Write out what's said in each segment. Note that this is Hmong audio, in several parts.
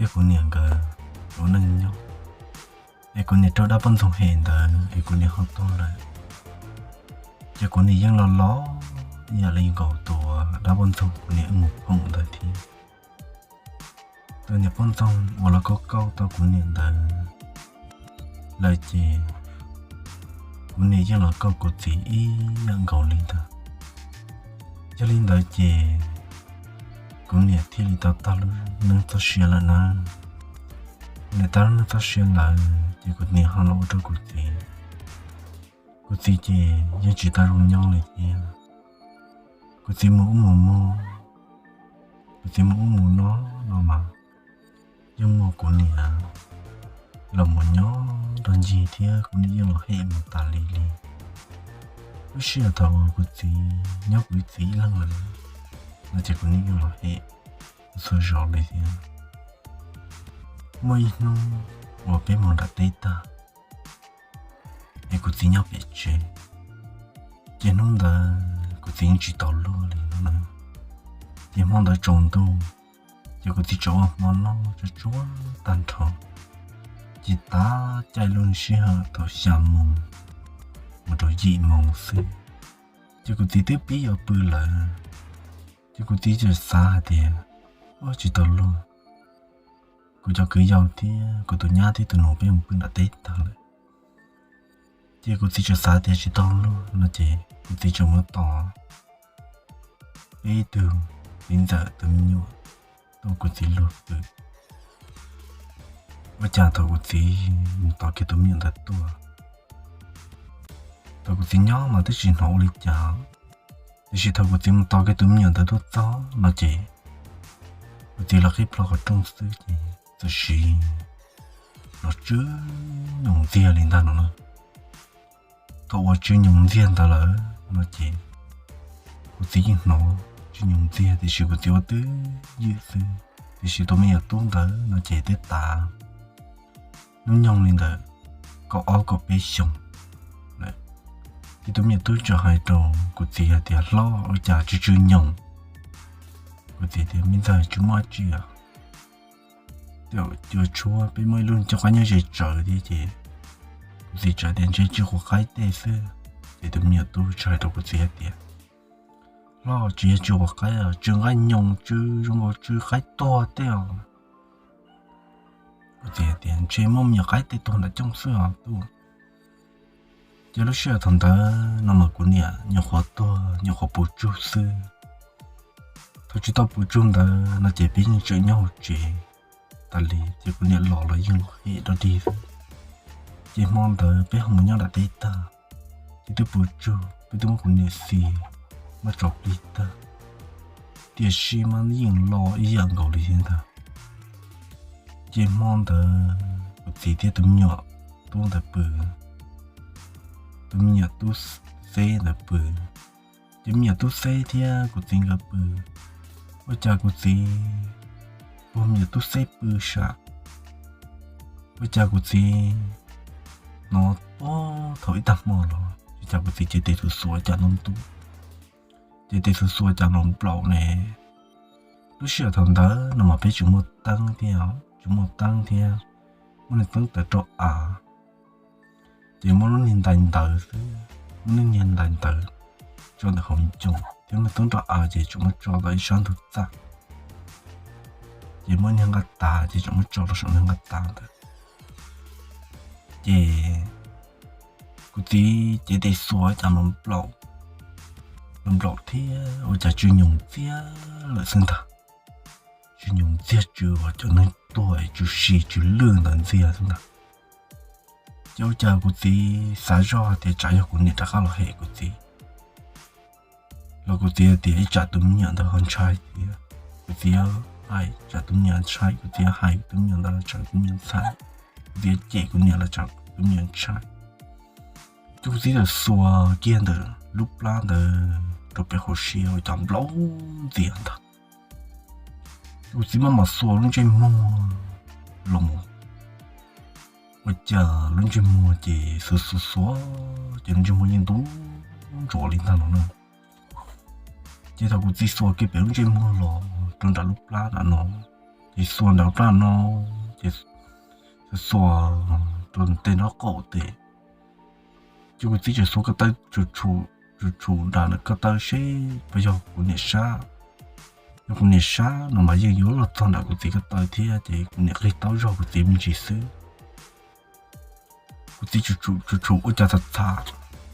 thiab kuv niam nkawd ua neej nyob. Es kuv niam raug dab poj ntxoog hem ntawd es kuv niam ho tuag lawm. Ces kuv niam yeej los los ib yam li nkaus tus dab poj ntxoog kuv niam wb mus phoom ntawd thiab. Tus niam poj ntxoog uas los kauj kauj tau kuv niam ntawd lawm ces kuv niam yeej los kauj kuv txiv ib yam nkaus li ntawd. Yog li ntawd ces kuv niam thiaj li tau tag lub neej txoj sia lawm na. Kuv niam tag lub neej txoj sia lawm ces kuv niam ho los ua rau kuv txiv. Kuv txiv ces yeej tsis tau zoo nyob li thiab. Kuv txiv mus ub mus no, kuv txiv mus ub mus no no mas yeej muaj kuv niam los mus nyob nrog ncig thiab kuv niam yeej los hem mus tas li li. Lub sij hawm thaum uas kuv txiv nyob kuv txiv ib leeg lawm no ces kuv niam yeej los hem txhua zaus li thiab. Muaj ib hnub uas peb mus nram teb tag es kuv txiv nyob pem tsev, ces hnub ntawd kuv txiv yeej tsis tau luag li no na. Ces hmo ntawd tsaus ntuj, ces kuv txiv tseem ua hmo noj tsuag tsuag tag nrho, ces tav caij lub sij hawm thaum xya moos mus rau yim moos xwb, ces kuv txiv twb pib yuav pw lawm. Ces kuv txiv tseem xav hais tias, Ua tsis tau luag, kuv cov kwv yau thiab kuv tus nyab thiab tus nus peb mus pw nram teb tag lawm. Ces kuv txiv tseem xav tias tsis tau luag no ces kuv txiv tseem muab tos peb tug txiv ntxawm tus me nyuam tuaj kuv txiv luag pw. Ua cas thaum kuv txiv mus tos kiag tus me nyuam ntawd tuaj, thaum kuv txiv nyob mas twb tsis hnov ua li cas, tiam sis thaum kuv txiv mus tos kiag tus me nyuam ntawd tuaj txog no ces kuv txiv los qhib plho qhov rooj xwb ces txawm sim hnov tsw nyoos ntxiag li ntag no na. Thaum uas tsw nyoos ntxiag ntawd lawm no ces kuv txiv yeej hnov tsw nyoos ntxiag tiam sis kuv txiv ua twj ywm xwb, tiam sis tus me nyuam tub ntawd no ces twb tav hnub nyoog li ntawd kaum ob kaum peb xyoos. Ces tus me nyuam tub txawm hais rau kuv txiv hais tias, Hlob, ua cas tsw tsw nyoos? Kuv txiv tias, Me ntxawg, tsis muaj dab tsi os, tej zaum cua tshuab, peb muaj ib lub caj qaib nyob ze tsawv thiab. Ces kuv txiv txawm tias, Ntshe tsw quav qaib tej xwb. Ces tus me nyuam tub txawm hais rau kuv txiv hais tias, Hlob, tsis yog tsw quav qaib os, tsw nqaij nyoos, tsw zoo nkaus tsw qaib tuag tej os. Kuv txiv tias, Ntshe muaj me nyuam qaib tej tuag nram cooj xwb os tub. Ces lub sij hawm thaum ntawd no mas kuv niam nyuam qhuav tuag, nyuam qhuav puv tsug xwb. Thaum tsis tau puv tsug ntawd no ces peb yeej tseem nyob hauv tsev tas li, ces kuv niam los los yeej los hem dog dig xwb. Ces hmo ntawd peb ho mus nyob nram teb tag, ces twb puv tsug, peb twb muab kuv niam xis, muab tso plig tag, tiam sis mas yeej los ib yam nkaus li thiab ntag. Ces hmo ntawd kuv txiv thiab tus me nyuam tub ntawd pw, tus me nyuam tub xeb ntawd pw, ces me nyuam tub xeb thiab kuv txiv nkawd pw. Ua cas kuv txiv puag me nyuam tub xeb pw sam, ua cas kuv txiv hnov puag thaum ib tag hmo los ua cas kuv txiv cev tes xuas xuas cas ntuj ntuj, cev tes xuas xuas cas nplaum nplaum ne. Lub sij hawm thaum ntawd no mas peb tsis muaj teeb thiab, tsis muaj teeb thiab, muab niag teeb tawm rau av, ces muab lub niag ntais ntawd xwb, muab lub niag ntais ntawd tso ntawm hauv ncoo thiab muab teeb rau av ces tseem muab tso ntawm ib sab ntug txaj, ces muab niag nqaj tas ces tseem muab tso rau saum niag nqaj tas ntawd. Ces kuv txiv cev tes xuas cas nplaum nplaum thiab ua cas tsw nyoos ntxiag lawm xwb ntag. Tsw nyoos ntxiag, tsw uas cov neeg tuag tsw si tsw lwj ntawd ntxiag xwb ntag. Ces ua cas kuv txiv xav zoj hais tias tsam yog kuv niam rov qab los hem kuv txiv, los kuv txiv tias ib tsam tus me nyuam ntawd ho ntshai thiab, kuv txiv hais tsam tus me nyuam ntshai, kuv txiv hais tus me nyuam ntawd los tsam tus me nyuam ntshai, kuv txiv cem kuv niam los tsam tus me nyuam ntshai. Ces kuv txiv txawm xuas kiag ntawm lub plab ntawd rau pem hauv siab ua cas nplaum ntxiag ntag. Ces kuv txiv maj mam xuas lub ntsej muag los mus, ua cas lub ntsej muag ces xuas xuas xuas ces lub ntsej muag yeej ntub ntsuav li ntag no na. Ces thaum kuv txiv xuas kiag pem lub ntsej muag los rau nram lub plab nram no, ces xuas nram plaj no, ces xuas rau tej nraub qaum tes. Ces kuv txiv tseem xuas ko taw tshum tshum nram ko taw seb puas yog kuv niam sab. Yog kuv niam sab no mas yeej yuav los txog nram kuv txiv ko taw thiab, ces kuv niam qig taub zog kuv txiv me ntsis xwb. Kuv txiv tshum tshum ua cas txha txha,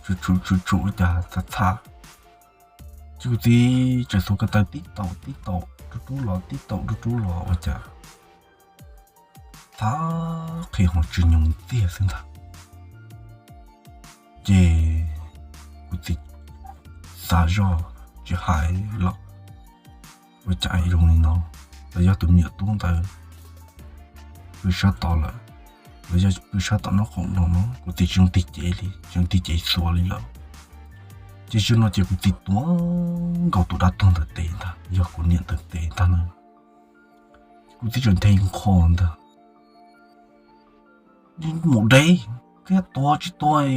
tshum tshum tshum tshum ua cas txha txha. Ces kuv txiv tseem xuas ko taw tib taum tib taum rub rub los, tib taum rub rub los ua cas txha qhi ho tsis nyoos tiag xwb ntag. Ces kuv txiv xav zog tsis hais los, ua cas zoo li no, los yog tus me nyuam tub ntawd pw sab tod lawm, los yog pw sab tom nraub qaum no no, kuv txiv tsis zoo tig cev li, tsis zoo tig cev xuas li lawm. Ces zaum no ces kuv txiv tuav nkaus tus dab tuag ntawd tes ntag, yog kuv niam ntawd tes ntag na. Kuv txiv tseem nthe nqho ntag, mus deb, koj tuag tsis tuag,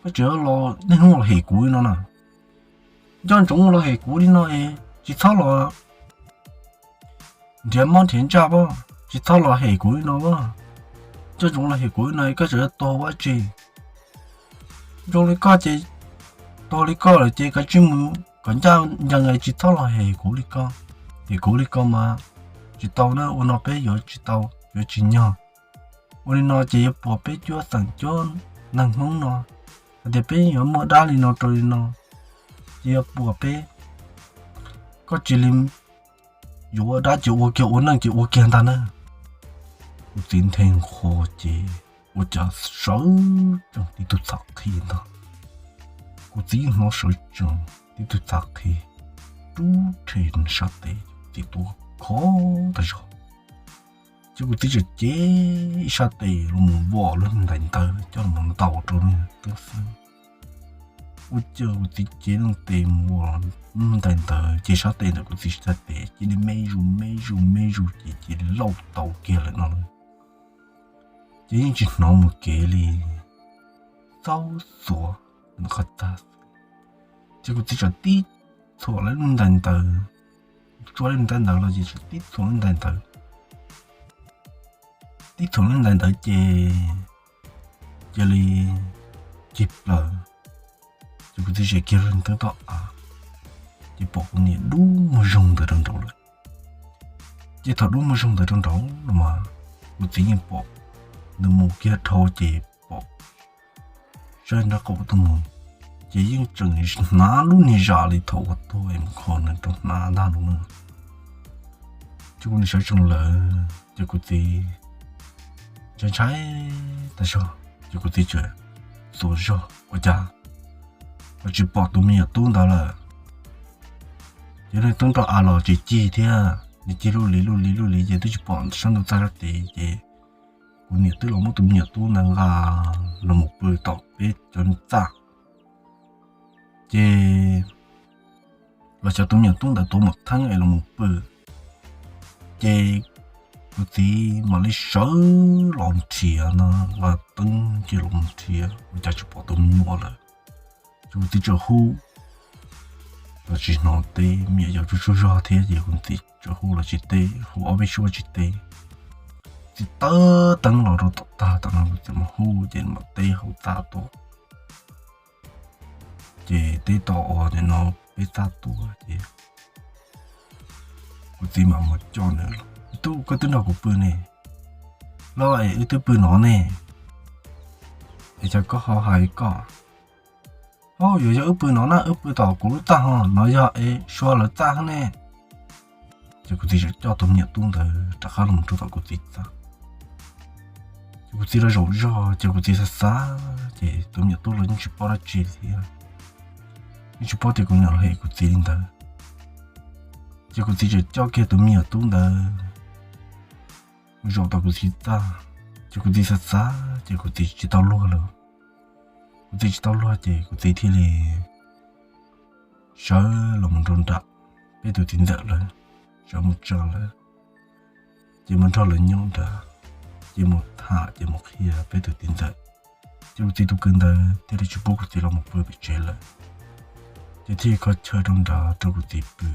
koj tseem los niaj hnub los hem kuv li no na. Nco ntsoov los hem kuv li no es tsis txhob los nrhiav mob nrhiav ntsaj pab, tsis txhob los hem kuv li no pab. Nco ntsoov los hem kuv li no koj tseem yuav tuag ua dab tsi? Zoo li koj ces, tuag li koj lawm ces koj tsij mus kom ncaj ncees, tsis txhob los hem kuv li koj. Hem kuv li koj mas tsis tau na, ua no peb yuav tsis tau, yuav tsis nyog. Ua li no ces yuav puas peb cuab xeem cuab neeg Hmoob no, hais tias peb yuav muaj dab li no rau li no, ces yuav puas peb. Koj cia li yuav ua dab ces ua kiag, ua neej ces ua kiag ntag na. Kuv txiv nthe nqho ces ua cas sawv tsees tib tug txhav qhi ntag. Kuv txiv yeej hnov sawv tsees tib tug txhav qhi rub rhe sab tes, txiv tuav khov tag zog. Ces kuv txiv tseem cev ib sab tes los mus vom lub ntais ntawd coj los ntaus rau lub teeb xeeb. Ua cas kuv txiv cev lub tes mus lub ntais ntawd ces sab tes ntawm kuv txiv sab tes cia li me zus me zus me zus ces cia li lauj tau kiag lawm no. Ces yeej tsis hnov mus kev li, xaub xuav qhov tag. Ces kuv txiv tseem tib txhuam lub ntais ntawd, tsuab lub ntais ntawd los ces tseem tib txhuam lub ntais ntawd. Tib txhuam lub ntais ntawd ces cia li cig plaws, ces kuv txiv zem kiag lub teeb toj av, ces pom kuv niam dub muag zoog ntawd rau nraud lawm. Ces thaum dub muag zoog ntawd rau nraud no mas kuv txiv yeej pom nws mus kiag dhau ces pom sab nraub qaum tuaj mus, ces yeej tseem hnav lub niag zam li thaum uas tuag es mus kho nws rau hnav ntag no na. Ces kuv niam sawv tsees lawm ces kuv txiv ntshai ntshai tag zog, ces kuv txiv tseem xuas zog ua cas ho tsis pom tus me nyuam tub ntawd lawm. Ces nws twb nrog av los tsis cig thiab, nws cig lub li lub li lub li ces twb tsis pom sab ntuj txaj sab tid ces kuv niam twb los muab tus me nyuam tub ntawd nqa los mus pw tom peb cov txaj. Ces los xyov tus me nyuam tub ntawd tuav mom theeb es los mus pw, ces kuv txiv mam li sawv los nrhiav no, nqa teeb cia los nrhiav ua cas tsis pom tus me nyuam lawm. Ces kuv txiv tseem hu los tsis hnov teb, me nyuam yaus tsuag tsuag zog thiab ces kuv txiv tseem hu los tsis teb, hu ob peb suab tsis teb. Txiv taw teeb los rau tom tag tom no kuv txiv mam hu ces mam teb hauv txaj tuaj. Ces teb tom uas nim no peb txaj tuaj ces kuv txiv mam mus coj nws los, Tub, koj twb nrog kuv pw ne, los es wb twb pw no ne, es cas koj ho hais koj? Au, yuav yog wb pw no na, wb pw tom kuv lub txaj ho, no yog es Sua lawv txaj ne. Ces kuv txiv tseem coj tus me nyuam tub ntawd rov qab los rau tom kuv txiv txaj. Ces kuv txiv los zaum zog ces kuv txiv xav xav ces tus me nyuam tub los yeej tsis paub dab tsi thiab, yeej tsis paub tias kuv niam los hem kuv txiv li ntawd. Ces kuv txiv tseem coj kiag tus me nyuam tub ntawd zaum tom kuv txiv txaj, ces kuv txiv xav xav ces kuv txiv tsis tau luag lawm. Kuv txiv tsis tau luag ces kuv txiv thiaj li sawv los mus nram peb tus txiv ntxawm lawv, sawv mus tsa lawv, ces mus nrog lawv nyob nrad, ces mus tham ces mus qhia peb tus txiv ntxawm. Ces kuv txiv tus kwv ntawd thiaj li tsis pub kuv txiv los mus pw pem tsev lawm, ces thiaj kho chaw rau nrad rau kuv txiv pw.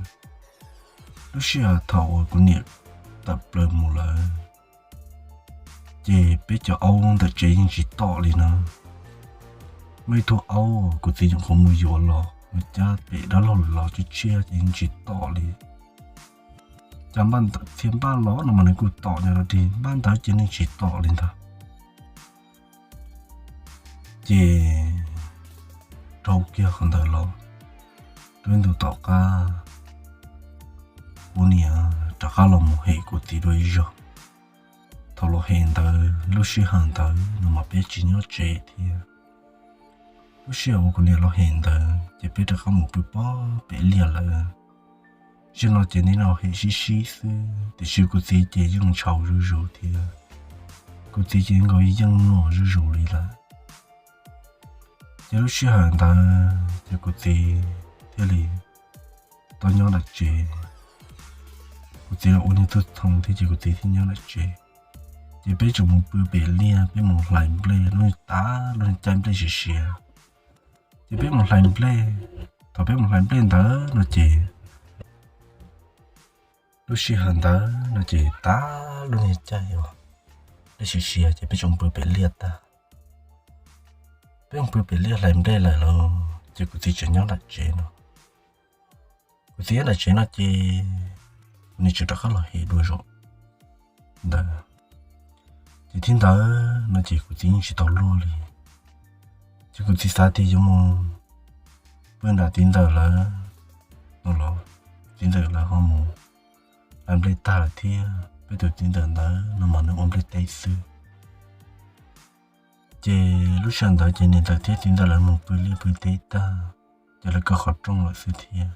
Lub sij hawm thaum uas kuv niam tawm plaws mus lawm. Ces peb cov aub ntawm tsev yeej tsis tom li na. Muaj ib tug aub kuv txiv nyuam qhuav mus yuav los mus cab pem dab laug los tshiab tshiab ces yeej tsis tom li. Cas npaj txhia npaj los no mas nws kuj tom, nyob rau tim npaj ntawd ces nws tsis tom li ntag. Ces dhau kiag qhov ntawd los, lub ntu tom qab kuv niam rov qab los mus hem kuv txiv dua ib zaug. Thaum los hem ntawd lub sij hawm ntawd no mas peb tsis nyob tsev thiab. Lub sij hawm uas kuv niam los hem ntawd ces peb rov qab mus pw pob pem liaj lawm. Zaum no ces nim no hem sib sib xwb tiam sis kuv txiv ces yeej ntshau zuj zus thiab. Kuv txiv ces nkaus yeej mluam zuj zus li lawm. Ces lub sij hawm ntawd ces kuv txiv thiaj li tau nyob nram tsev. Kuv txiv los ua niag tug txhoov thiab ces kuv txiv thiaj nyob nram tsev. Ces peb tseem mus pw pem liaj, peb mus hlais nplej, lub niag tav lub niag caij nplej siav siav. Ces peb mus hlais nplej, thaum peb mus hlais nplej ntawd no ces lub sij hawm ntawd no ces tav lub niag caij uas nplej siav siav ces peb tseem mus pw pem liaj tag. Peb mus pw pem liaj hlais nplej lawm lauj ces kuv txiv tseem nyob nram tsev no. Kuv txiv nyob nram tsev no ces kuv niam tseem rov qab los hem dua zaum ntawd. Ces thaum ntawd no ces kuv txiv yeej tsis tau luaj li. Ces kuv txiv xav tias yuav mus pw nram txiv ntxawm lawv no los, txiv ntxawm lawv ho mus hlais nplej tag lawm thiab, peb tus txiv ntxawm ntawd no mas nws ua nplej teb xwb. Ces lub sij hawm ntawd ces niam ntxawm thiab txiv ntxawm lawv mus pw liaj pw teb tag, ces lawv kaw qhov rooj lawm xwb thiab.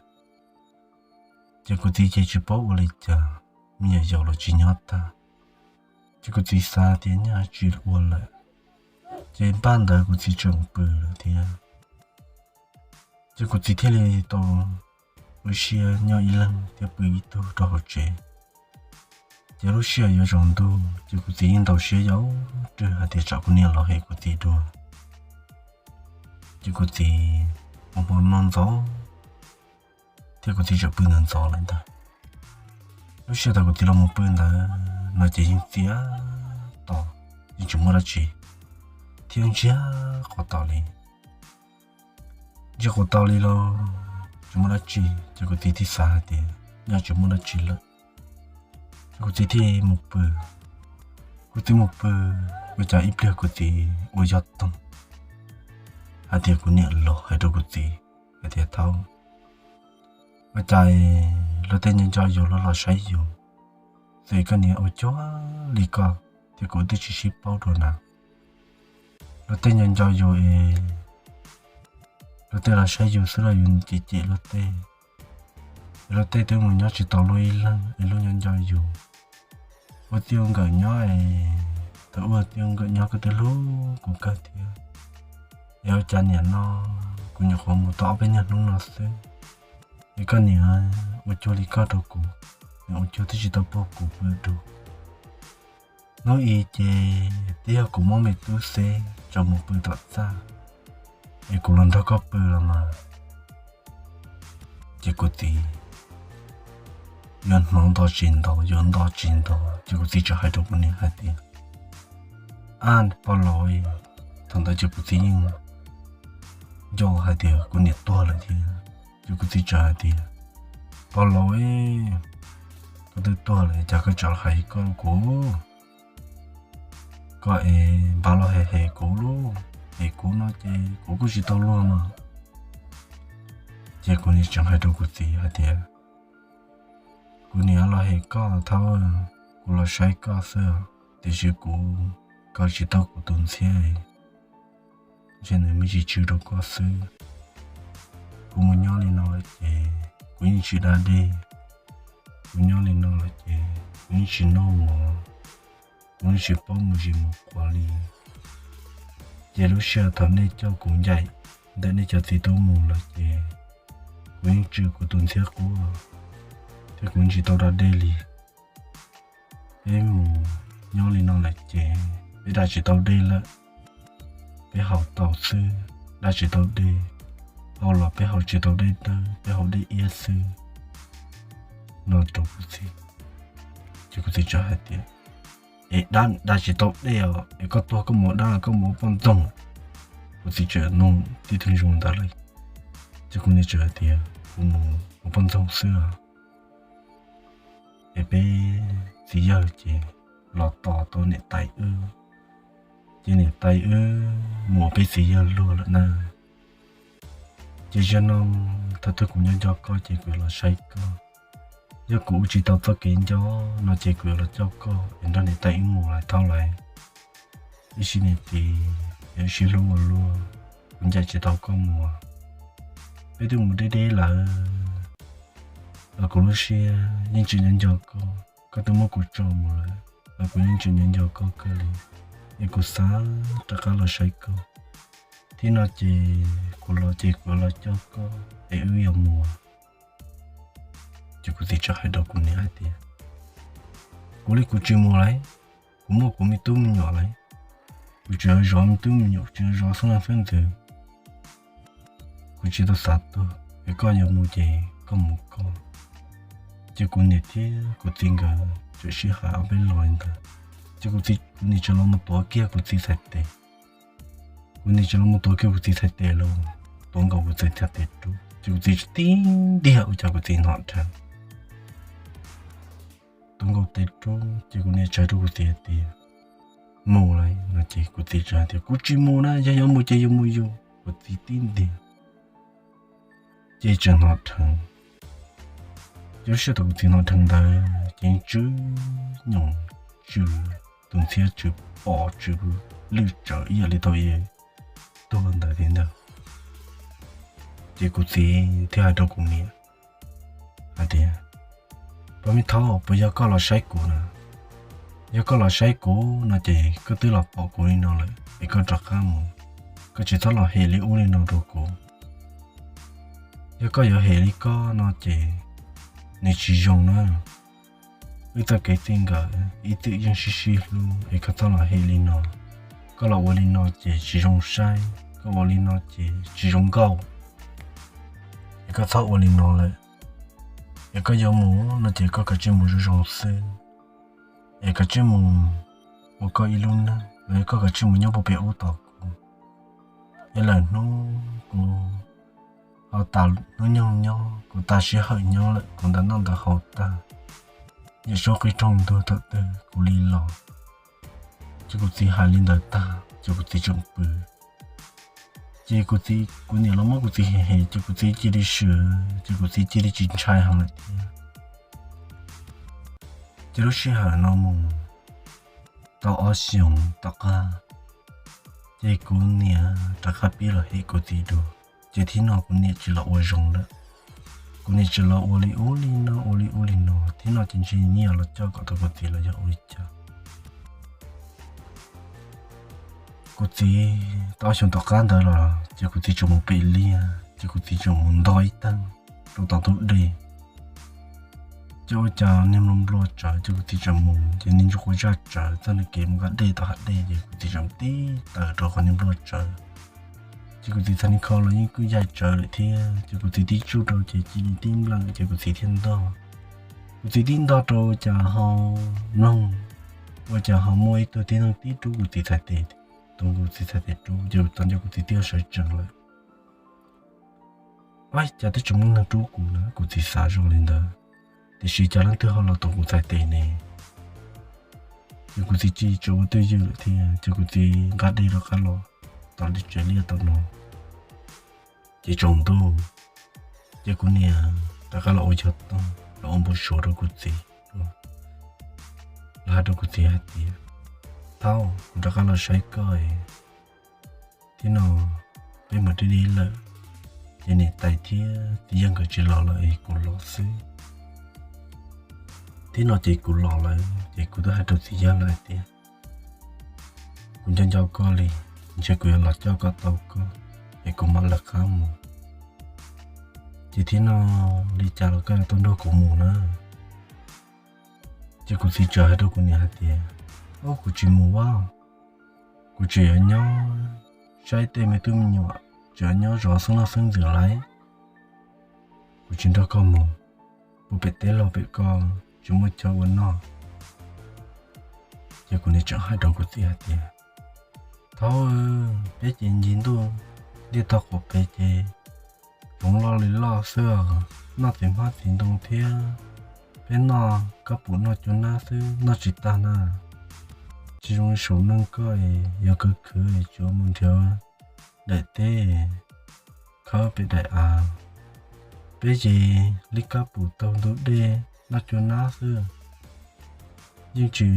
Ces kuv txiv ces tsis paub ua li cas, me nyuam yaus los tsis nyob tag. Ces kuv txiv xav tias nyaj tsis ua lawm, ces npaj ntawd kuv txiv tseem pw lawm thiab. Ces kuv txiv thiaj li tau ua siab nyob ib leeg thiab pw ib tug rau hauv tsev. Ces lub sij hawm yuav tsaus ntuj ces kuv txiv yeej ntaus siab yau rwg hais tias tsam kuv niam los hem kuv txiv dua. Ces kuv txiv ua hmo noj ntxov thiab kuv txiv tseem pw ntxov ntxov lawm ntag. Lub sij hawm thaum kuv txiv los mus pw ntawd no ces yeej txias to, yeej tsis muaj dab tsi, thiab ntsiag quav to li. Ntsiag quav to li los tsis muaj dab tsi, ces kuv txiv thiaj xav hais tias nyaj tsis muaj dab tsi lawm, ces kuv txiv thiaj mus pw. Kuv txiv mus pw, ua cas ib pliag kuv txiv ua yog toog hais tias kuv niam los hais rau kuv txiv hais tias thaub, ua cas luag tej nco nco yus luag los saib yus, xwb koj niam ua cuag li koj thiab kuv twb tsis sib paub dua na. Luag tej nco nco yus es luag tej los saib yus xwb los yus cem cem luag tej, es luag tej twb mus nyob tsis tau luag ib leeg es luag nco nco yus. Ua tij ua nkawm nyob es, thaum ua tij ua nkawm nyob koj twb hlub kuv kawg thiab, es ua cas niam no kuv nyuam qhuav mus tau ob peb nyuag hnub no xwb, es koj niam ua cuag li koj rau kuv, niam ua cuag twb tsis tau pub kuv pw dua. Hnub i ces twb yog kuv muab me tub xeb tso mus pw tom txaj, es kuv los nrog koj pw los mas. Ces kuv txiv yuav hnov nto tsis nto, yuav nto tsis nto, ces kuv txiv txawm hais rau kuv niam hais tias, ab pog laus, thaum ntawd ces kuv txiv yeej nco hais tias kuv niam tuag lawm thiab. Ces kuv txiv txawm hais tias, pog laus, koj twb tuag lawm cas koj tseem los hais koj rau kuv? Koj es npaj los hem hem kuv lauj, hem kuv no ces kuv kuj tsis tau luag no. Ces kuv niam tseem hais rau kuv txiv hais tias, kuv niam los hem koj thaub, kuv los saib koj xwb, tiam sis kuv kaw tsis tau kuv tus ntxhiab, ntshe nws me ntsis tsw rau koj xwb. Kuv mus nyob li no lawm ces kuv yeej tsis da dej, kuv nyob li no lawm ces kuv yeej tsis noj mov, kuv yeej tsis paub mus zis mus quav li. Ces lub sij hawm thaum nej coj kuv ncaim ntawm nej cov txiv tub mus lawm ces kuv yeej tsw kuv tus ntxhiab quab, thiab kuv yeej tsis tau da dej li. Peb mus nyob li no lawm ces peb da tsis tau dej lawm, peb haus tau xwb, da tsis tau dej, haus los peb haus tsis tau dej dawb, peb haus dej iab xwb, no rau kuv txiv. Ces kuv txiv txawm hais tias, es dab dab tsis tau dej os, es koj tuag koj mus dab los koj mus ua poj ntxoog? Kuv txiv txawm nug tib tug zoo ntawd lawm, ces kuv niam txawm hais tias, kuv mus ua poj ntxoog xwb os. Es peb txiv yawg ces los tos tau niam tais wb, ces niam tais wb mus ua peb txiv yawg luag lawm na. Ces zaum no thaum twg kuv nco nco koj ces kuv los saib koj. Yog kuv ua tsis tau txoj kev nco no ces kuv yuav los coj koj es nrog niam tais wb mus lawm tau lawm. Ib sim niam txiv, wb sib hlub ua luaj, kuv ncaim tsis tau koj mus. Peb twb mus deb deb lawm los kuv lub siab yeej tseem nco nco koj. Koj twb muab kuv tso mus lawm los kuv yeej tseem nco nco koj kawg li. Es kuv xav rov qab los saib koj thiab no ces kuv los ces kuv los coj koj es wb yuav mus. Ces kuv txiv txawm hais rau kuv niam hais tias, kuv li kuv tsis mus lawm, kuv muaj kuv me tub me nyuam lawm, kuv tseem zov me tub me nyuam, tseem zov xeeb leej xeeb ntxwv. Kuv tsis tau xav tuag, es koj yuav mus ces koj mus koj. Ces kuv niam thiab kuv txiv nkawd txawm sib hais ob peb lo li ntawd, ces kuv txiv, kuv niam txawm los mus tuav kiag kuv txiv txhais tes. Kuv niam txawm los mus tuav kiag kuv txiv txhais tes los tuav nkaus kuv txiv txhais tes rub, ces kuv txiv tib ntiag ua cas kuv txiv hnov dheev. Tuav nkaus tes rub ces kuv niam txawm hais rau kuv txiv hais tias, mus lawm no ces kuv txiv txawm hais tias, kuv tsis mus na, yog yuav mus ces yuav mus yus. Kuv txiv tib ntiag ces tseem hnov dheev. Ces lub sij hawm thaum kuv txiv hnov dheev ntawd ces tsw nyoos, tsw tus ntxhiab, tsw pom, tsw lwj tsawv ib yam li tau tuag ntawd thiab ntag. Ces kuv txiv thiaj hais rau kuv niam hais tias, pog Mib Thaub, puas yog koj los saib kuv na? Yog koj los saib kuv no ces koj twb los pom kuv li no lawm es koj rov qab mus, koj tsis txhob los hem li ub li no rau kuv. Yog koj yuav hem li koj no ces nws tsis zoo na. Wb txoj kev txij nkawm ib txwm yeej sib sib hlub es koj txhob los hem li no. Koj los ua li no ces tsis zoo saib, koj ua li no ces tsis zoo nkauj. Es koj txhob ua li no lawm. Es koj yuav mus no ces koj kav tsij mus zoo zoo xwb, es kav tsij mus ua koj ib lub neej los yog koj kav tsij mus nyob puag pem ub tos kuv. Es lawm hnub kuv ho tas hnub nyoog nyob, kuv tas sij hawm nyob lawm, kuv ntawm noj ntawm haus tag, yawm saub qhib rooj ntuag thaum twg kuv li los. Ces kuv txiv hais li ntawd tag ces kuv txiv tseem pw. Ces kuv txiv, kuv niam los muab kuv txiv hem hem ces kuv txiv cia li swm, ces kuv txiv cia li tsis ntshai heev lawm thiab. Ces lub sij hawm no mus tau ob xyoos tom qab, ces kuv niam rov qab pib los hem kuv txiv dua. Ces thaum no kuv niam tsis los ua zoo lawm, kuv niam tsis los ua li ub li no, ua li ub li no. Thaum no ces ntshe nyiaj los coj kom tau kuv txiv los yog ua li cas. Kuv txiv tau ob xyoos tom qab ntawd los ces kuv txiv tseem mus pem liaj, ces kuv txiv tseem mus ntog ib teeg rau tom ntug dej. Ces ua cas niag nplua nplua tsawv ces kuv txiv tseem mus, ces niag ntsuj quav zaj tsawv txoj niag kev mus nqa dej tom hav dej, ces kuv txiv tseem tib taws rau qhov niag nplua tsawv. Ces kuv txiv txhais niag kho los yeej kuj yaig tsawv lawm thiab, ces kuv txiv tib tsuj rau ces cia li tib npleem ces kuv txiv thiaj ntog. Kuv txiv tib ntog rau ua cas ho mloog, ua cas ho muaj ib tug tib neeg tib rub kuv txiv txhais tes, tuav kuv txiv txhais tes rub, ces thaum ntawd kuv txiv twb sawv tsees lawm. Ua cas twb tsis muaj neeg rub kuv na, kuv txiv xav zoj li ntawd, tiam sis cas leej twg ho los tuav kuv txhais tes ne? Ces kuv txiv tsis tshua ua twj ywm lawm thiab, ces kuv txiv nqa dej rov qab los tom tsev liaj tom no. Ces tsaus ntuj, ces kuv niam rov qab los ua yog tooj los ua npau suav rau kuv txiv, los hais rau kuv txiv hais tias, Thaub, kuv rov qab los saib koj, thiab no peb mus deb deb lawm, ces niam tais thiab txiv yawg nkawd tsis los lawm es kuv los xwb. Thiab no ces kuv los lawm ces kuv twb hais rau txiv yawg lawm hais tias, kuv nco nco koj li, ntshe kuv yuav los coj kom tau koj, es kuv mam lawv qab mus. Ces thiab no li cas los koj yuav tau nrog kuv mus na. Ces kuv txiv txawm hais rau kuv niam hais tias, Au, kuv tsis mus a, kuv tseem yuav nyob saib tej me tub me nyuam, tseem yuav nyob zov xeeb leej xeeb ntxwv lawm. Kuv tsis nrog koj mus, puag pem teb laug pem ko tsis muaj chaw ua noj, Ces kuv niam tseem hais rau kuv txiv hais tias, Thaub, peb ces ncig ntuj liaj tog qaum pem ces tsoov loj li loj xwb os, noj txiv hmab txiv ntoo thiab, peb noj kab pum noj cua nab xwb noj tsis tag na. Tsis zoo saum neej koj es yog kawg khwv es tsuas mus nrhiav daim teb khawb pem daim av. Peb ces li kab pum taug ntug dej noj cua nab xwb, yeej tsis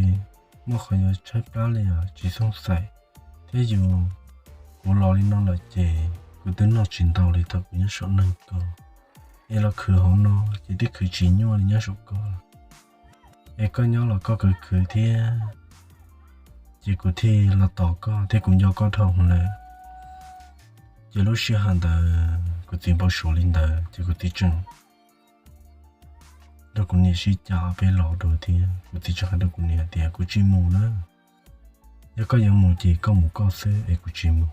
muaj qhov yuav tshaib plab li os, tsis xooj xaim. Thiab yus, kuv los li no lawm ces kuv twb noj tsis ntau li thaum kuv nyob saum neej koj, es los khwv hauv no ces twb khwv tsis nyuaj li nyob saum koj. Es koj nyob los koj kawg khwv thiab, ces kuv thiaj los tos koj thiab kuv nco koj dhau lawm. Ces lub sij hawm ntawd kuv txiv npau suav li ntawd ces kuv txiv tseem nrog kuv niam sib cav ob peb los dua thiab kuv txiv tseem hais rau kuv niam tias, Kuv tsis mus na, yog koj yuav mus ces koj mus koj xwb es kuv tsis mus.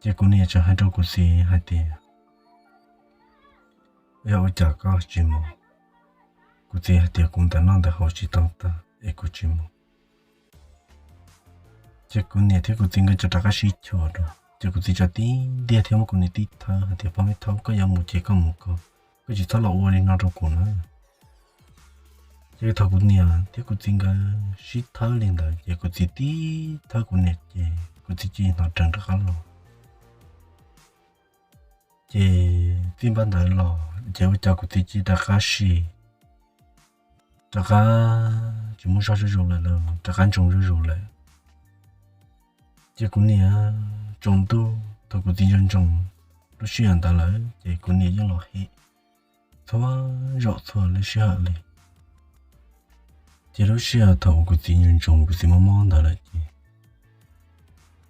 Ces kuv niam tseem hais rau kuv txiv hais tias, Yog ua cas koj tsis mus? Kuv txiv hais tias, Kuv ntawm noj ntawm haus tsis tau tag es kuv tsis mus. Ces kuv niam thiab kuv txiv nkawd rov qab sib chua dua, ces kuv txiv txawm tib ntiag thiab muab kuv niam tib thawb hais tias, Pog me Thaub, koj yuav mus ces koj mus koj, koj tsis txhob los ua li no rau kuv na. Ces thaum kuv niam thiab kuv txiv nkawd sib thawb li ntawd ces kuv txiv tib thawb kuv niam ces kuv txiv cia li hnov rees rov qab los. Ces txij npaum ntawd los ces ua cas kuv txiv cia li rov qab sim, rov qab tsis muaj zog zuj zus lawm, rov qab ntsoov zuj zus lawm. Ces kuv niam tsaus ntuj thaum kuv txiv ntsoov ntsoov lub sij hawm ntawd lawm ces kuv niam yeej los hem txhua zaum txhua lub sij hawm li. Ces lub sij hawm thaum kuv txiv ntsoov ntsoov kuv txiv mob mob ntawd lawm ces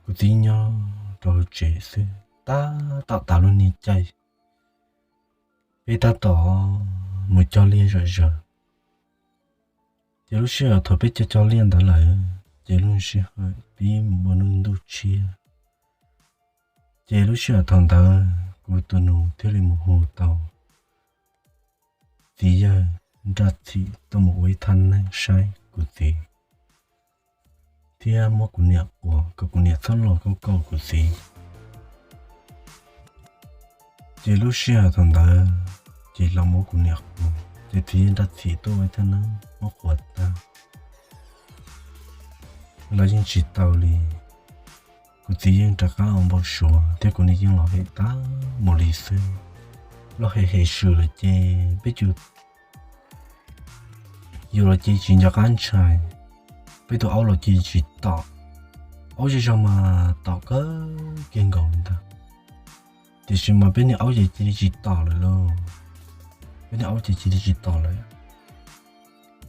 kuv txiv nyob rau hauv tsev xwb tab tom tas lub niag caij, peb tab tom mus cog liaj zom zaws. Ces lub sij hawm thaum peb cog cog liaj ntawd lawm ces lub sij hawm pib mus ua ntuj tshiab. Ces lub sij hawm thaum ntawd kuv tus nus thiaj li mus hu tau txiv yawg Nraj Txhim tuaj mus ua ib thaj neeb saib kuv txiv thiab muab kuv niam quas kom kuv niam txhob los kauj kauj kuv txiv. Ces lub sij hawm thaum ntawd ces los muab kuv niam quas ces txiv yawg Nraj Txhim tuaj ua ib thaj neeb muab quas tag los yeej tsis tau li. Kuv txiv yeej rov qab ua npau suav thiab kuv niam yeej los hem tag mus li xwb. Los hem hem swm lawm ces peb cus yus los ces tsis nco qab ntshai, peb tus aub los ces tsis tom, aub zej zog mas tom kawg kiag nkaus li ntag. Tiam sis mas peb niag aub ces cia li tsis tom lawm lauj, peb niag aub ces cia li tsis tom lawm.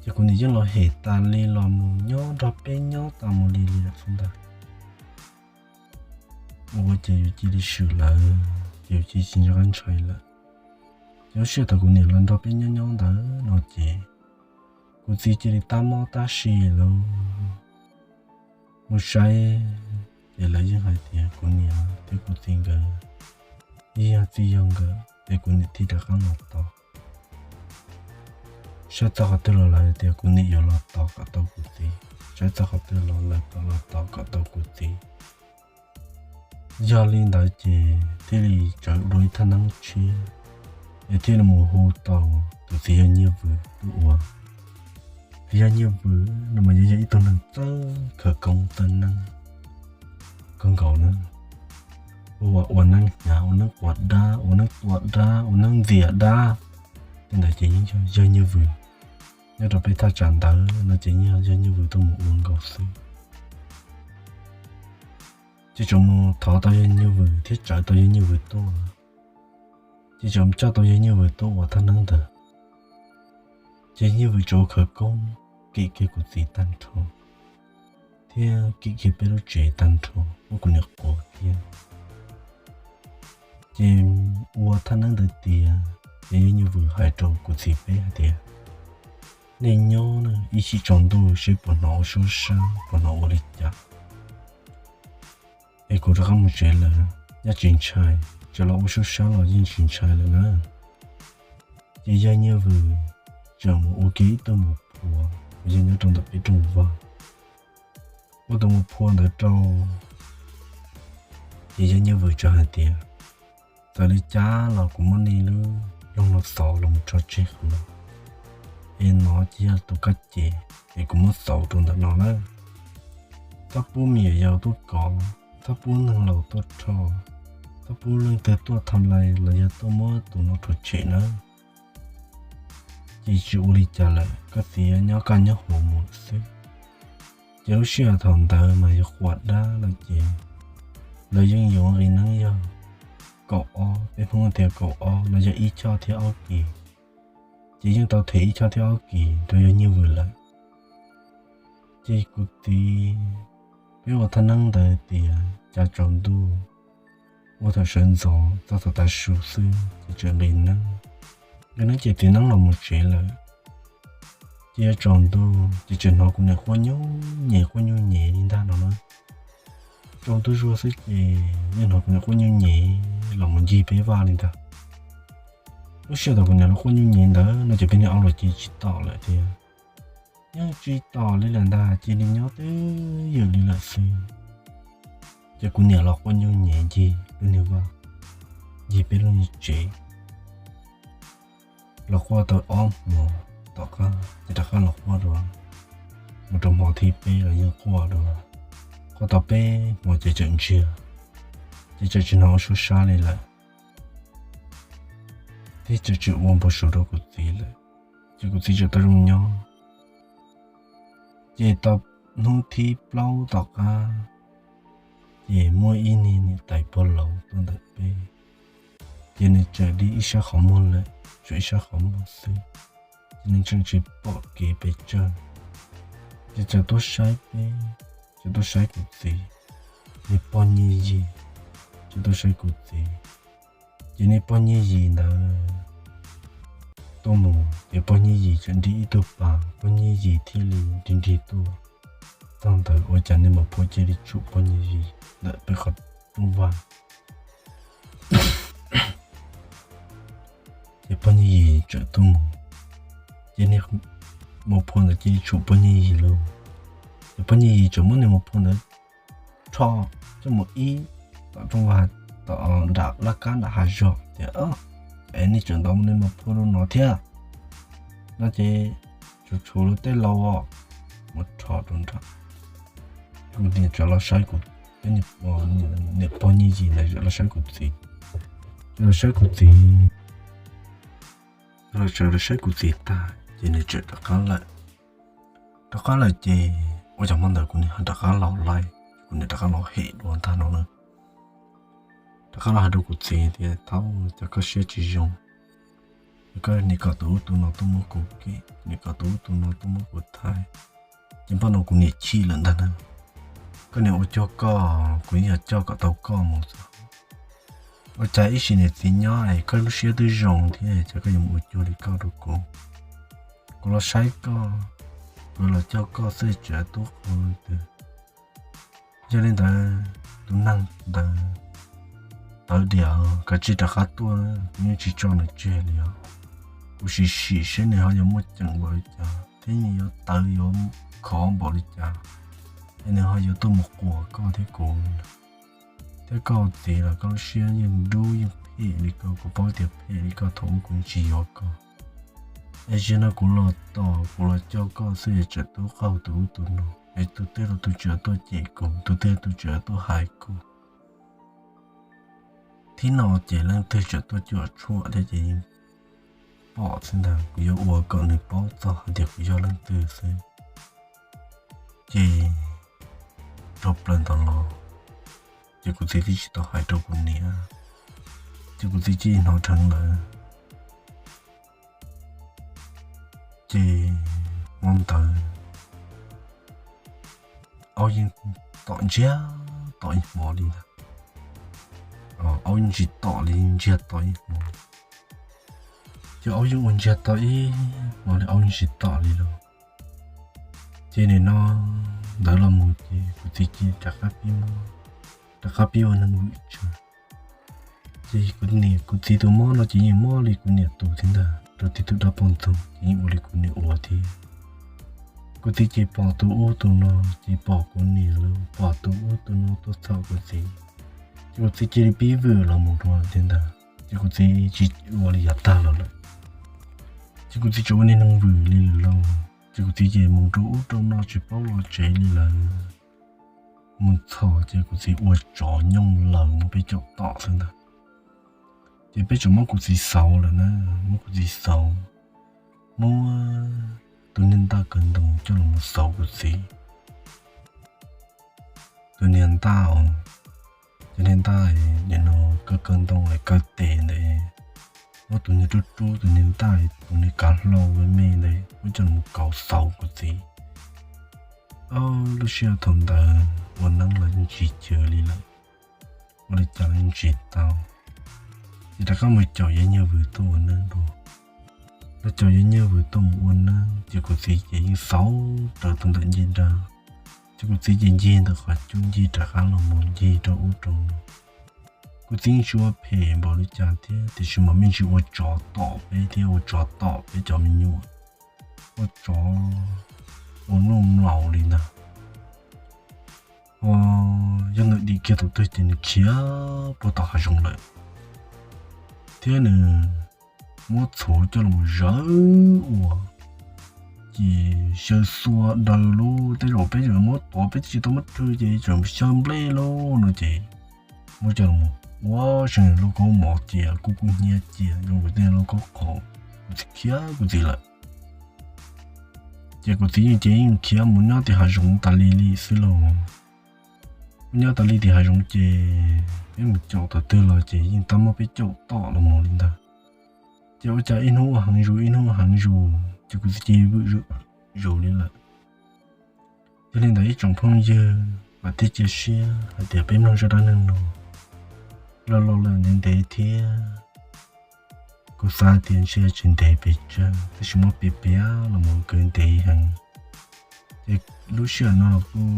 Ces kuv niam yeej los hem tas li los mus nyob nrog peb nyob tas mus li li lawm xwb ntag. Ua ces yus cia li swm lawm ces yus cia li tsis nco qab ntshai lawm. Ces lub sij hawm thaum kuv niam los nrog peb nyob nyob ntawd no ces kuv txiv cia li tab mob tab si lawm. Mus saib ces lawv yeej hais tias kuv niam thiab kuv txiv nkawd yeej yog txij yog nkawm es kuv niam thiaj rov qab los tos. Saib txog qhov twg los lawv tias kuv niam yuav los tos kom tau kuv txiv, saib txog qhov twg los lawv kom los tos kom tau kuv txiv. Yog li ntawd ces thiaj li tsawv dua ib thaj neeb tshiab es thiaj li mus hu tau tus txiv yawg Nyiaj Vwm tuaj ua. Txiv yawg Nyiaj Vwm no mas yog yog ib tug neeg txawj khawv koob txawj neeb kawg nkaus na. Ua, ua neeb hnyav, ua neeb quas dab, ua neeb tua dab, ua neeb ntxias dab, tej ntawd ces yeej yog yawg Nyiaj Vwm. Nyob rau peb thaj tsam ntawd no ces yeej yog yawg Nyiaj Vwm tuaj mus ua nkaus xwb. Ces tseem mus thov tau yawg Nyiaj Vwm thiab tsawv tau yawg Nyiaj Vwm tuaj, ces tseem coj tau yawg Nyiaj Vwm tuaj ua thaj neeb ntawd. Ces Nyiaj Vwm tseem ua khawv koob kim kiag kuv txiv tag nrho thiab kim kiag peb lub tsev tag nrho, muab kuv niam quas kiag. Ces ua thaj neeb ntawd tiav ces yawg Nyiaj Vwm hais rau kuv txiv peb hais tias, nej nyob ib chim tsaus ntuj seb puas hnov ua suab sab puas hnov ua li cas, es kuv rov qab mus tsev lawm, nyob tsis ntshai, tseem los ua suab sab los yeej tsis ntshai lawm na. Ces yawg Nyiaj Vwm tseem mus ua kiag ib tug mus phuav uas yog nyob rau ntawm peb rooj vag. muab tus muas phua ntawd rau. Ces yawg Nyiaj Vwm txawm hais tias, txawm li cas los kuv muab nej lub loog no xov los mus tso tseg qhov no, es no ces yog tus kab ces, es kuv muab xauv rau ntawm no na. Txhob pub me nyuam yaus tuaj kov, txhob pub neeg laus tuaj rho, txhob pub leej twg tuaj tham lais los yog tuaj muab tus no rhuav tshem nawb. Ces tsis ua li cas lawm, koj txiv nyob kaj nyob huv mus xwb. Ces lub sij hawm thaum ntawd mas yog quas dab lawm ces lawv yeej yuav nqi neeb yog kaum ob, peb Hmoob tias kaum ob no yog ib choj thiab ob kis. Ces yeej tau them ib choj thiab ob kis rau yawg Nyiaj Vwm lawm. Ces kuv txiv, peb ua thaj neeb ntawd tias cas tsaus ntuj, ua thaum sawv ntxov txog thaum tav su xwb ces tseem nqis neeb. Nqis neeb ces txiv neeb los mus tsev lawm. Ces yuav tsaus ntuj ces tseem hnov kuv niam quaj nyuj nyem quaj nyuj nyem li ntag no na. Tsaus ntuj zuag xwb ces yeej hnov kuv niam quaj nyuj nyem los mus ncig peb vaj li ntag. Lub sij hawm thaum kuv niam los quaj nyuj nyem ntawd no ces peb niag ob los cia tsis tom lawm thiab. Yeej tsis tom li lawm ntag, cia li nyob twj ywm li lawm xwb. Ces kuv niam los quaj nyuj nyem ncig lub niag vaj, ncig peb lub niag tsev. Los quaj tau ob hmo tom qab ces rov qab los quaj dua, mus rau hmo thib peb los yeej quaj dua. Quaj tau peb hmo ces tseem ntsiag, ces tseem tsis hnov ua suab sab li lawm. Thiab tseem tsis ua npau suav rau kuv txiv lawm, ces kuv txiv tseem tau zoo nyob. Ces tau hnub thib plaub tom qab, ces muaj ib niag niam tais pog laus tuaj ntawm peb, ces nws tseem di ib sab qhov muag lawm, tsuas ib sab qhov muag xwb, ces nws tseem tsis pom kev pes tsawg. Ces tseem tuaj saib peb, tseem tuaj saib kuv txiv, niag pog Nyiaj Yis, tseem tuaj saib kuv txiv. Ces niag pog Nyiaj Yis ntawd tuaj mus ces pog Nyiaj Yis tseem nrig ib tug pas, pog Nyiaj Yis thiaj li nrig nrig tuaj. Txog ntawd ua cas niag muas phua cia li tshum pog Nyiaj Yis ntawm peb qhov rooj vag. Ces pog Nyiaj Yis tseem tuaj mus, ces niag muas phua ntawd cia li tshum pog Nyiaj Yis lauj. Ces pog Nyiaj Yis tseem muab niag muas phua ntawd rho coj mus ib tom rooj vag, tom nram laj kab nram hav zog tias, es nej tseem ntov mus niag muas phua rau no thiab no ces tshum tshum luag tej laus os, mus rho rau nram. Kuv niam tseem los saib kuv, niam pog Nyiaj Yis ntawd los saib kuv txiv, los saib kuv txiv, los sawv los saib kuv txiv tag ces nws tseem rov qab lawm. Rov qab lawm ces ua cas hmo ntawd kuv niam ho rov qab los laij, kuv niam rov qab los hem dua ntag no na. Rov qab los hais rau kuv txiv tias, thaub, cas koj siab tsis zoo, koj nim kom tus ub tus no tuaj muab kuv kem, nim kom tus ub tus no tuaj muab kuv thaij, ces npaj no kuv niam chim lawm ntag na. Koj niam ua cuag koj, kuv yeej yuav coj kom tau koj mus xwb. Ua cas ib sim niam txiv nyob es koj lub siab twb zoo thiab cas koj yuav mus ua cuag li koj rau kuv. Kuv los saib koj, kuv los coj koj xwb tseem tub qau leej twg. Yog li ntawd tus neeg ntawd tawv diam, kav tsij rov qab tuaj, kuv yeej tsis tso nws tseg li os. Kuv sim sim seb nws ho yuav muaj ceem npaum li cas thiab nws yuav tawv yuav khov npaum li cas, es nws ho yuav tuaj mus quas koj thiab kuv. Thiab koj txiv los koj lub siab yeej dub yeej phem li koj, kuv paub tias phem li koj thaum ub kuv tsis yuav koj. Es zaum no kuv los tos kuv los coj koj xwb es tseem tub qaug tus ub tus no, es tus twg los tus tseem tuaj cem kuv, tus twg tus tseem tuaj hais kuv. Thib no ces leej twg tseem tuaj cuam tshuam thiab ces yeej pom xwb ntag, kuv yuav ua kom nws paub txog hais tias kuv yog leej twg xwb. Ces dhau plaws ntawd los ces kuv txiv twb tsis tau hais rau kuv niam, ces kuv txiv cia li hnov dheev lawm. Ces hmo ntawd aub yeej tom ntsiag to ib hmo li ntag. Aub yeej tsis tom li, ntsiag to ib hmo. Ces aub yeej ua ntsiag to ib hmo li, aub yeej tsis tom li lauj. Ces nim no ntawd los mus ces kuv txiv cia li rov qab pib mob, rov qab pib ua neeg vwm tsawv. Ces kuv niam kuv txiv tus mob no ces yeej mob li kuv niam tus thiab ntag, rau tib tug dab poj ntxoog ces yeej ua li kuv niam ua thiab. Kuv txiv ces pom tus ub tus no, ces pom kuv niam lawm, pom tus ub tus no tuaj txhom kuv txiv, ces kuv txiv cia li pib vwm los mus dua thiab ntag. Ces kuv txiv tsis ua li yav tag los lawm, ces kuv txiv tseem ua niag neeg vwm li lawm lauj. Ces kuv txiv ces mus rau ub rau no tsis paub los tsev li lawm. Mus txog ces kuv txiv ua tsov nyooj laws muab peb caum tom xwb ntag. Ces peb tseem muab kuv txiv xauv lawm na, muab kuv txiv xauv, muab tus niag ntaj kaw ntoo coj los mus xauv kuv txiv. Tus niag ntaj os, tus niag ntaj, nim no kaw kaw ntoo kaw tes ntawd, muab tus niag rub rub tus niag ntaj, tus niag kav hlau me ntawd muab coj los kauv xauv kuv txiv. Lub sij hawm thaum ntawd ua neeb los yeej tsis chwv li lawm, ua li cas los yeej tsis tau. Ces rov qab mus caum yawg Nyiaj Vwm tuaj ua neeb dua. Los caum yawg Nyiaj Vwm tuaj mus ua neeb ces kuv txiv ces yeej xauv raws tus ntawm ncig nrag. Ces kuv txiv ces ncig ntawm qhov cub ncig rov qab los mus ncig rau ub rau no. Kuv txiv yeej tsis ua phem npaum li cas thiab tiam sis mas me ntsis ua tsov tom peb thiab ua tsov tom peb cov me nyuam, ua tsov ua nuj mlaus li ntag. Yog nws dim kiag tus twg ces nws khiav puag tom hav zoov lawm, thiab nws muab txhuv coj los zawv ua, ces xyaw xua daws lub, tej zaum peb tseem muab tuav, peb tsis tau muab rhw ces tseem xyaw nplej lub no ces muab coj los ua seem lub kaub mov cia, kub kub hnyiab cia zoo nkaus tej lub kaub qhov. Kuv txiv khiav kuv txiv lawm. Ces kuv txiv yeej ces yeej khiav mus nyob tim hav zoov tas li li xwb lauj. Mus nyob tas li tim hav zoov ces peb mus caum thaum twg los ces yeej tab muab peb caum tom los mus li ntag. Ces ua cas ib hnub ua heev zus ib hnub ua heev zus ces kuv txiv ces vwm zus li lawm. Yog li ntawd ib tsoom phooj ywg, vam thiab cia siab hais tias peb mloog zaj dab neeg no los los lawm ntev ntev thiab. Kuv xav tias ntshe tsis ntev pes tsawg tab sis muab piav piav los mus kwv ntev heev. Ces lub sij hawm no los kuj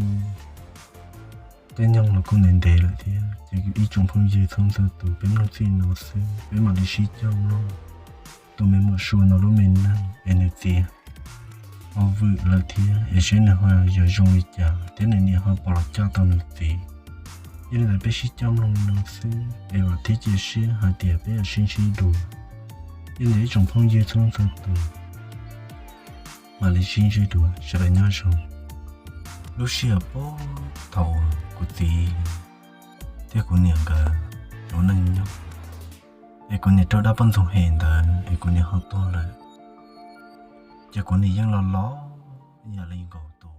caij nyoog los kuj ntev ntev lawm thiab. Ces ib tsoom phooj ywg txhua txhua tus, peb mloog txij no xwb, peb mam li sib coj mloog tus me muam Sua no lub me neej es nws txiv ho vwm lawm thiab es seb nws ho yuav zoo li cas thiab nws niam ho puas los coj tau nws txiv. Yog li ntawd peb sib coj mloog li no xwb es vam thiab cia siab hais tias peb yuav sib ntsib dua. Yog li ntawd ib tsoom phooj ywg txhua txhua tus, mam li sib ntsib dua, sawv daws nyob zoo. Lub sij hawm puag thaum kuv txiv thiab kuv niam nkawd ua neej nyob, es kuv niam raug dab poj ntxoog hem ntawd es kuv niam ho tuag lawm, ces kuv niam yeej los los ib yam li nkaus tus